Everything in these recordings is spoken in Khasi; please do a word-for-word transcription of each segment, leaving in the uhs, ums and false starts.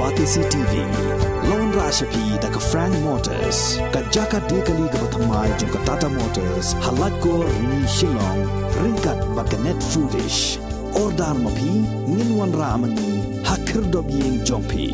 Batesi T V. Lawan rashapi da ka Frank Motors. Ka jaka dekali kaba thymmai jong ka Tata Motors. Halat kor ni Shillong. Ryngkat bad ka Net Foodish. Order ma phi, ngin wanrah ma ngi, ha khyrdop ïing jong phi.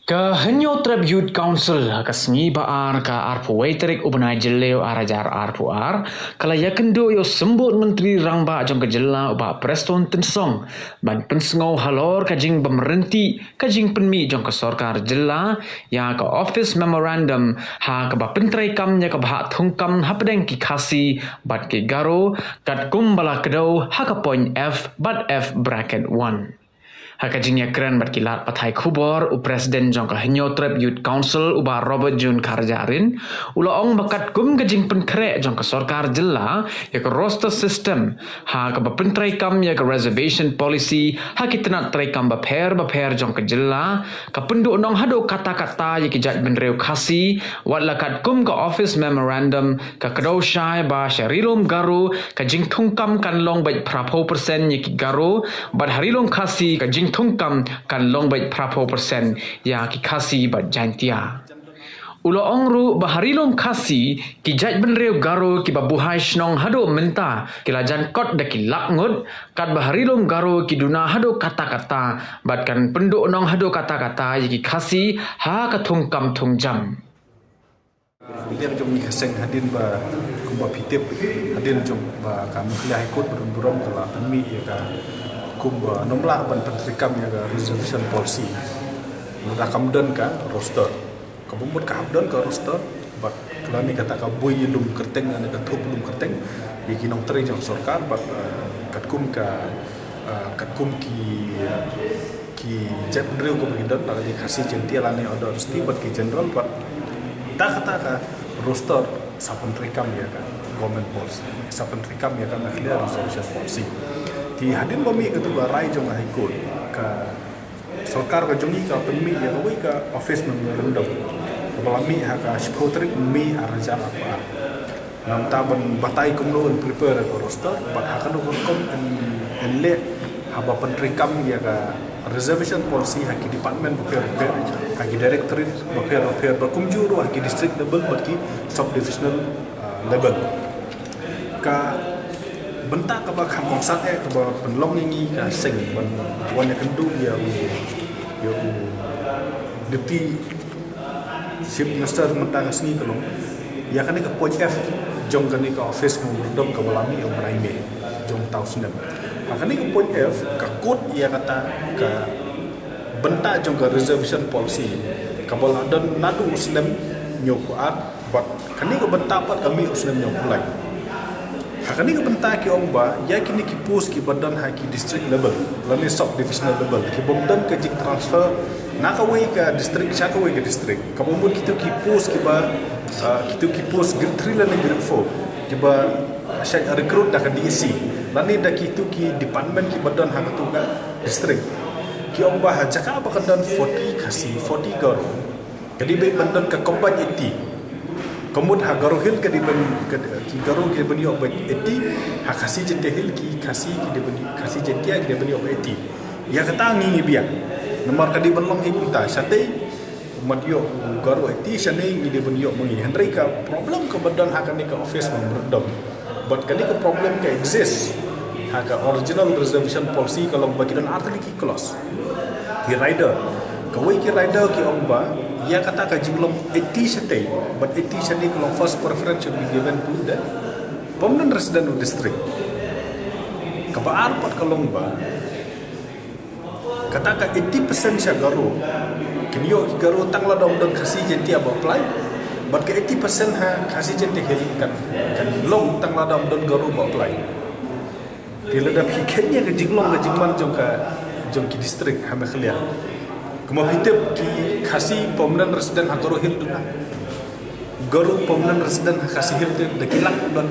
Ka Hynñiewtrep Youth Council, ha ka sngi ba ar ka arphew wei tarik u bnai Jylliew ar hajar arphew ar, ka la ïakynduh ïa u Symbud Myntri Rangbah jong ka jylla u Bah Prestone Tynsong, ban pynsngew halor ka jingbymryntih, ka jingpynmih jong ka sorkar jylla, ïa ka Office Memorandum, ha kaba pyntreikam ïa ka bhah thungkam hapdeng ki Khasi, bad ki Garo, katkum ba la kdew, ha ka point F, bad F bracket one. Ha ka jingïakren bad ki lad pathai khubor, u President jong ka Hynñiewtrep Youth Council, u Bah Robert June Kharjahrin, u la ong ba katkum ka jingpynkhreh jong ka sorkar jylla, ïa ka roster system, ha kaba pyntreikam ïa ka reservation policy, ha ki tnat treikam bapher bapher jong ka jylla, ka pynduhnong haduh katta katta ïa ki jaitbynriew Khasi, wat la katkum ka Office Memorandum, ka kdew shai ba sha Ri Lum Garo, ka jingthungkam kan long beit phraphew percent ïa ki Garo, bad ha Ri Lum Khasi, ka jingthungkam kan long beit phraphew percent ïa ki Khasi bad Jaintia. U la ong ruh ba ha Ri Lum Khasi, ki jaitbynriew Garo kiba buhai shnong haduh mynta, ki la jan kot da ki lak ngut, katba ha Ri Lum Garo ki duna haduh katta katta, bad kan pynduhnong haduh katta katta ïa ki Khasi, ha ka thungkam thungjam. Biang jong ngi ka seng hadien ba kumba phi tip, hadien jong ba ka Meghalaya High Court ba don burom ka la pynmih ïa ka hukum ba ym lah ban pyntreikam ïa ka reservation policy. Lada kam don ka roster. Kaba mut ka hap don ka roster, bad lane kata ka bui lum kyrteng, lane ka thup lum kyrteng, ïa ki nongtrei jong sorkar, bad, eh, katkum ka, eh, katkum ki, eh, ki jaitbynriew kaba ki don, lane Khasi, Jaintia lane other S T, bad ki general, bad da kata ka roster sa pyntreikam ïa ka government policy, sa pyntreikam ïa ka Meghalaya reservation policy. Te hadien ba mih katu ka rai jong ka High Court, ka sorkar ka jong ngi ka pynmih ïa kawei ka office memorandum kaba la mih ha ka shiphew tarik May ar hajar arphew ar. Namar ban batai kumno yn prepare ïa ka roster, bad ha kano ka rukom yn, yn leh haba pyntreikam ïa ka reservation policy ha ki department bapher bapher, ha ki directorate bapher bapher, bad kumjuh ruh ha ki district level bad ki subdivisional, ah, level. Ka bynta kaba kham kongsan eh kaba pynlong ïa ngi ka seng ban wan ïakynduh ïa u, ïa u Deputy Chief Minister mynta ka sngi ka long ïa kane ka point F jong kane ka office memorandum kaba la mih ïa u bnai May jong uta u snem. Ha kane ka point F ka kut ïa kata ka bynta jong ka reservation policy kaba la don naduh u snem hynñiewphew ar, bad kane ka bynta pat ka mih u snem hynñiewphew lai. Ha kane ka bynta ki ong ba ïa kine ki post kiba don ha ki district level lane subdivisional level, ki bym don ka jingtransfer na kawei ka district sha kawei ka district, kaba mut kitu ki post kiba, ah, kitu ki post grade three lane grade four, kiba shait recruit da ka D S C lane da kitu ki department kiba don ha katu ka district. Ki ong ba ha jaka ba ka don forty Khasi, forty Garo, ka dei ban don ka combined eighty. Ka mut ha Garo Hill ka dei ban, ka, ki Garo ki dei ban ïoh ba eighty, ha Khasi Jaintia Hill ki Khasi ki dei ban, Khasi Jaintia ki dei ban ïoh ba eighty. Ïa kata ngi ngi biang. Namar ka dei ban long hi kumta, shatei mat ïoh u Garo eighty, shane ngi dei ban ïoh ma ngi. Hynrei ka problem kaba don ha kane ka office memorandum, bad kane ka problem ka exist ha ka original reservation policy ka long ba ki don artylli ki clause. Ki rider, kawei ki rider ki ong ba ïa kata ka jinglong eighty shatei bad eighty shane ka long first preference should be given to the permanent resident of district. Kaba ar pat ka long ba kata ka eighty percent sha Garo, kin ïoh ki Garo tang lada ym don Khasi Jaintia ba apply, bad ka eighty percent ha Khasi Jaintia Hills kan, kan long tang lada ym don Garo ba apply. Te lada phi kheiñ ïa ka jinglong ka jingman jong ka, jong ki district ha Meghalaya. Kumba phi tip ki Khasi permanent resident ha Garo Hill duna. Garo permanent resident ha Khasi Hills te da ki lak u don.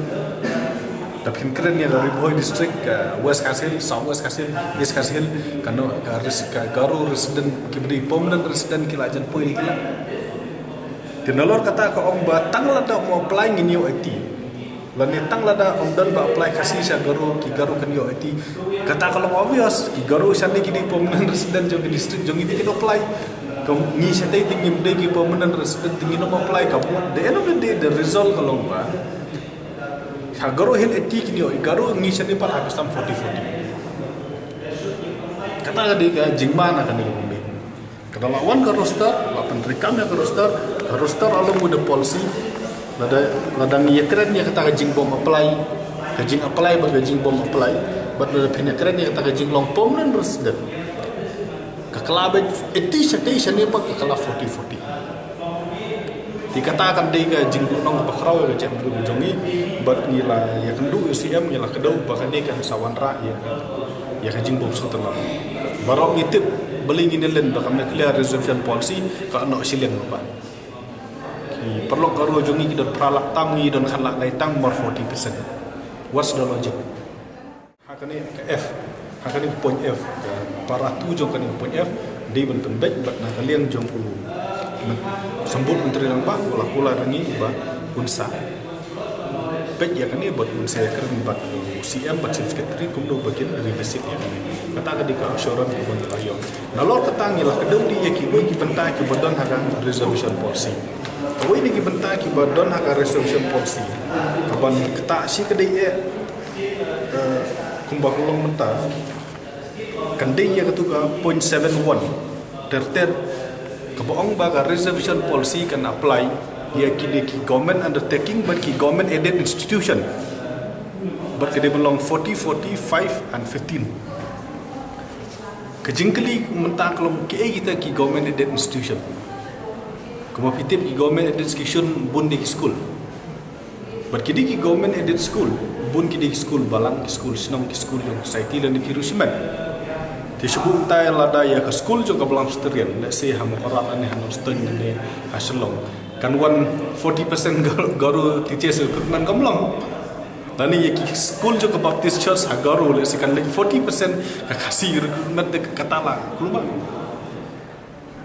Da phin kren ïa ka Ri Bhoi district, ka West Khasi Hills, South West Khasi Hills, East Khasi Hills, ka no, ka res-, ka Garo resident, ki ba dei permanent resident ki la jan poi da ki lak. Te nalor kata ka ong ba tang lada mo apply ngin ïoh eighty. Lane tang lada ym don ba apply Khasi sha Garo, ki Garo kin ïoh eighty. Kata ka long obvious, ki Garo shane ki dei permanent resident jong ki district jong ngi, te kin apply. Kum ngi shatei te ngim dei ki permanent resident, te ngin ym apply. Ka mut, the end of the day, the result ka long ba sha Garo Hill eighty kin ïoh, Garo ngi shane pat ha ka stam forty forty. Kata ka dei ka jingma na kane ka bynta. Ka da la wan ka roster, la pyntreikam ïa ka roster, ka roster along with the policy. Lada, lada ngi ïakren ïa kata ka jingbym apply, ka jing apply bad ka jingbym apply, bad lada phin ïakren ïa kata ka jinglong permanent resident, ka kylla beit eighty shatei, shane pat ka kylla forty forty. Te kata kan dei ka jingduhnong ba khraw ïa ka jaitbynriew jong ngi, bad ngi la ïakynduh ïa u C M, ngi la kdew ba kane kan sa wanrah ïa, ïa ka jingbymsuk tynrai. Baroh ngi tip, balei ngin ïa len ba ka Meghalaya Reservation Policy ka noh shiliang lypa. Ki paralok Garo jong ngi ki don phra lak tam, ngi don khatlak lai tam, mar forty percent. What's the logic? Ha kane ka F, ha kane ka point F, ka para two jong kane ka point F, dei ban pynbeit bad na ka liang jong u men-, Symbud Myntri Rangbah, u la kular ïa ngi ba un sa peit ïa kane bad un sa ïakren bad u C M bad Chief Secretary kumno ba kin revisit ïa kane. Kata ka dei ka assurance kaba ngi la ïoh. Nalor kata ngi la kdew de ïa kiwei ki bynta kiba don ha ka reservation policy. Kawei na ki bynta kiba don ha ka reservation policy, kaban ktah shi ka dei eh, eh, kumba ka long mynta, kan dei ïa katu ka point seven one ter ter, kaba ong ba ka reservation policy kan apply ïa ki dei ki government undertaking bad ki government aided institution. Bad ka dei ban long forty, forty, five and fifteen. Ka jingkylli mynta ka long kaei kita ki government aided institution. Kumba phi tip, ki government aided institution bun dei ki school. Bad ki dei ki government aided school, bun ki dei ki school balang, ki school shnong, ki school jong society lane ki riewshimet. Te shu buh mynta lada ïa ka school jong ka Balang Presbyterian, let's say ha Mawkyrwat lane ha Nongstoiñ lane ha Shillong, kan wan forty percent Garo, Garo teachers recruitment kam long. Lane ïa ki school jong ka Baptist Church ha Garo, let's say, kan leit forty percent ka Khasi recruitment, te kata la kumba.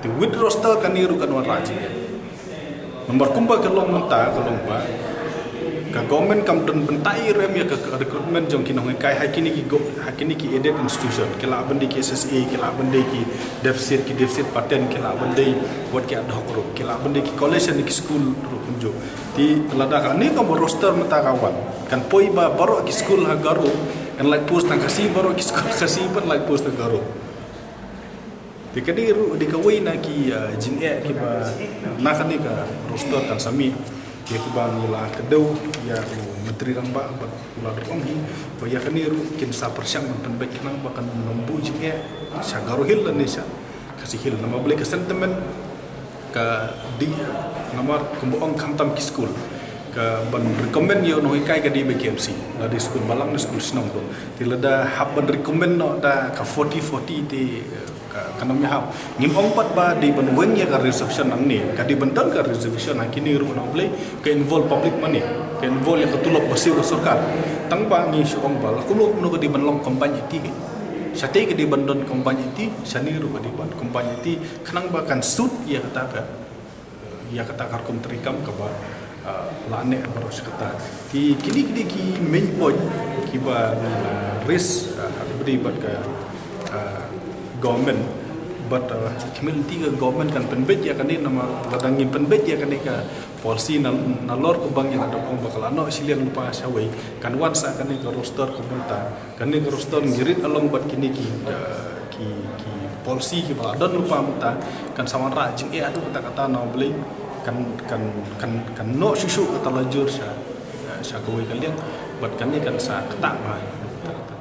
Te with roster kane ruh kan wanrah jingeh. Namar kumba ka long mynta ka long ba ka government kam don bynta ei ruh ïa ka recruitment jong ki nonghikai ha kine ki go-, ha kine ki aided institution. Ki lah ban dei ki S S A, ki lah ban dei ki deficit, ki deficit pattern, ki lah ban dei wat ki ad hoc ruh, ki lah ban dei ki college ne ki school ruh kumjuh. Te lada kane ka roster mynta ka wan, kan poi ba baroh ki school ha Garo kan lait post tang Khasi, baroh ki school Khasi pat lait post tang Garo. Te ka dei ruh, dei kawei na ki, ah, jingeh kiba na kane ka roster kan sa mih. Ïa kiba ngi la kdew ïa u Myntri Rangbah bad u la dep ong hi ba ïa kane ruh kin sa pyrshang ban pynbeit khnang ba kan ym buh jingeh sha Garo Hill lane sha Khasi Hill. Namar balei ka sentiment ka dei, namar kumba ong khamtam ki school, kaban recommend ïa u nonghikai ka dei ba K M C, lada school balang ne school shnong ruh. Te lada hap ban recommend noh da ka forty forty te, eh, ka, kan ym ïahap. Ngim ong pat ba dei ban weng ïa ka reservation nangne, ka dei ban don ka reservation ha kine ruh, namar balei ka involve public money, ka involve ïa ka tulop ba siew ka sorkar. Tang ba ngi shu ong ba la kumno kumno ka dei ban long combined eighty. Shatei ka dei ban don combined eighty, shane ruh ka dei ban combined eighty, khnang ba kan suit ïa kata ka, ïa kata ka rukom treikam kaba, ah, la neh baroh shi katta. Te kine ki dei ki main point kiba ngi la raise, ah, ha kaba ïadei bad ka, ah, government. Bad, ah, ki mut lynti ka government kan pynbeit ïa kane, namar lada ngim pynbeit ïa kane ka policy na, nalor kaba ngi la dep ong ba ka la noh shiliang lypa shawei, kan wan sa kane ka roster ka mynta. Kane ka roster ngi rit along bad kine ki, eh, ki, ki policy kiba la don lypa mynta, kan sa wanrah jingeh haduh katta katta, namar balei kan, kan, kan, kan noh shuh shuh kata la jur sha, eh, sha kawei ka liang, bad kane kan sa ktah bha haduh katta katta.